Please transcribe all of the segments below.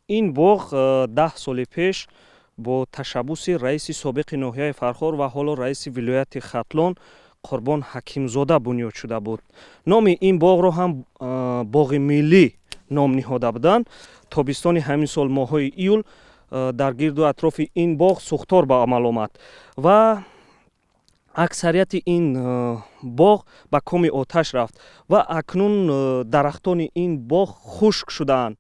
Ин боғ 10 соли пеш бо ташаббуси раиси собиқи ноҳияи Фархор ва ҳоло раиси вилояти Хатлон Қурбон Ҳакимзода бунёд шуда буд. Номи ин боғро ҳам боғи миллӣ ном ниҳода буданд. Тобистони ҳамин сол, моҳҳои июл, дар гирду атрофи ин боғ сӯхтор ба амал омад ва аксарияти ин боғ ба коми оташ рафт ва акнун дарахтони ин боғ хушк шудаанд.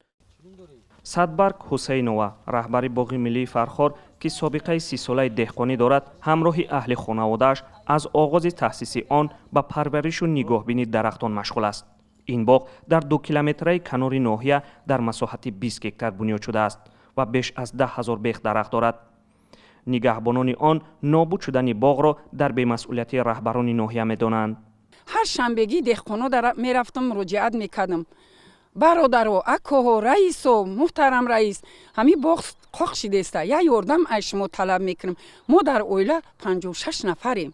Садбарг Ҳусайнова, раҳбари боғи миллии Фархор, ки собиқаи 30-солаи деҳқонӣ дорад, ҳамроҳи аҳли хонаводааш аз оғози таъсиси он ба парваришу нигоҳбини дарахтон машғул аст. Ин боғ дар 2 километраи канори ноҳия дар масоҳати 20 гектар бунёд шудааст ва беш аз 10 000 бех дарахт дорад. Нигаҳбонони он нобуд шудани боғро дар бемасъулияти раҳбарони ноҳия медонанд. Ҳар шанбегӣ деҳқоно мерафтам, муроҷиат мекардам: бародаро, акоҳо, раисо, муҳтарам раис, ҳамин боғ қоқ шидеста, як ёрдам ай шумо талаб мекунем. Мо дар оила 56 нафарем,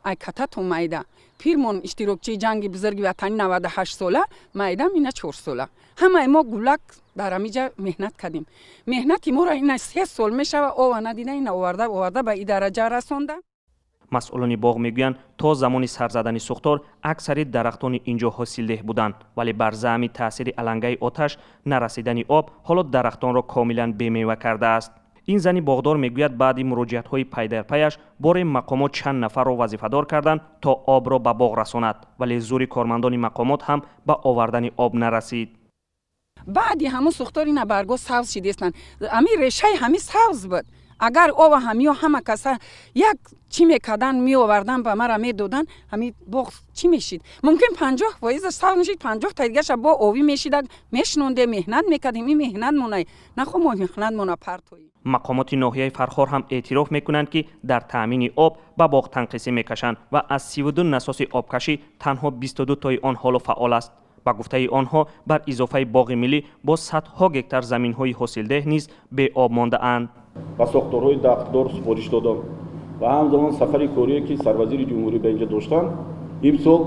ай ката то майда. Пирмон иштирокчии ҷанги бузурги ватанӣ, 98 сола, майдам ина 4 сола. Ҳамаи мо гулак дар ҳамиҷа меҳнат кардем. Меҳнати моро ина 3 сол мешава, ова надида, ина оварда оварда ба и дараҷа расонда. Масъулони боғ мегӯянд, то замони сар задани сӯхтор аксари дарахтони ин ҷо ҳосилдеҳ буданд, вале бар заъми таъсири алангаи оташ, нарасидани об ҳоло дарахтонро комилан бемева кардааст. Ин зани боғдор мегӯяд, баъди муроҷиатҳои пайдарпаяш боре мақомот чанд нафарро вазифадор карданд, то обро ба боғ расонад, вале зӯри кормандони мақомот ҳам ба овардани об нарасид. Баъди ҳамун сӯхтор ина барго сабз шидестанд. Ҳамин решаи ҳамин сабз буд. Агар ова ҳамиё ҳама каса як чӣ мекардан, меовардан, ба мара медодан, ҳамин боғ чӣ мешид? Мумкин 50 фоизаш сабз мешид, 50 та дигаша бо овӣ мешида, мешинондем, меҳнат мекардем. Ин меҳнатмона нахо мо меҳнатмона партоем. Мақомоти ноҳияи Фархор ҳам эътироф мекунанд, ки дар таъмини об ба боғ танқисӣ мекашанд ва аз 32 насоси обкашӣ танҳо 22 тои он ҳоло фаъол аст. Ба гуфтаи онҳо, бар изофаи боғи миллӣ бо садҳо гектар заминҳои ҳосилдеҳ низ беоб мондаанд. Ба сохторҳои дахлдор супориш додам ва ҳамзамон сафари корие, ки сарвазири ҷумҳурӣ ба инҷа доштанд, имсол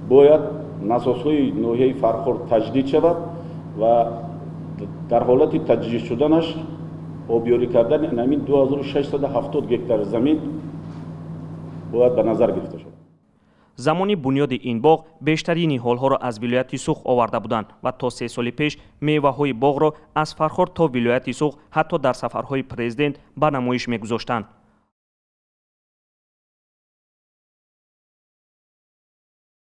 бояд насосҳои ноҳияи Фархор таҷдид шавад ва дар ҳолати таҷдид шуданаш обёрӣ кардани ҳамин 2670 гектар замин бояд ба назар гирифта шавад. Замони бунёди ин боғ бештари ниҳолҳоро аз вилояти Суғд оварда буданд ва то 3 соли пеш меваҳои боғро аз Фархор то вилояти Суғд, ҳатто дар сафарҳои президент ба намоиш мегузоштанд.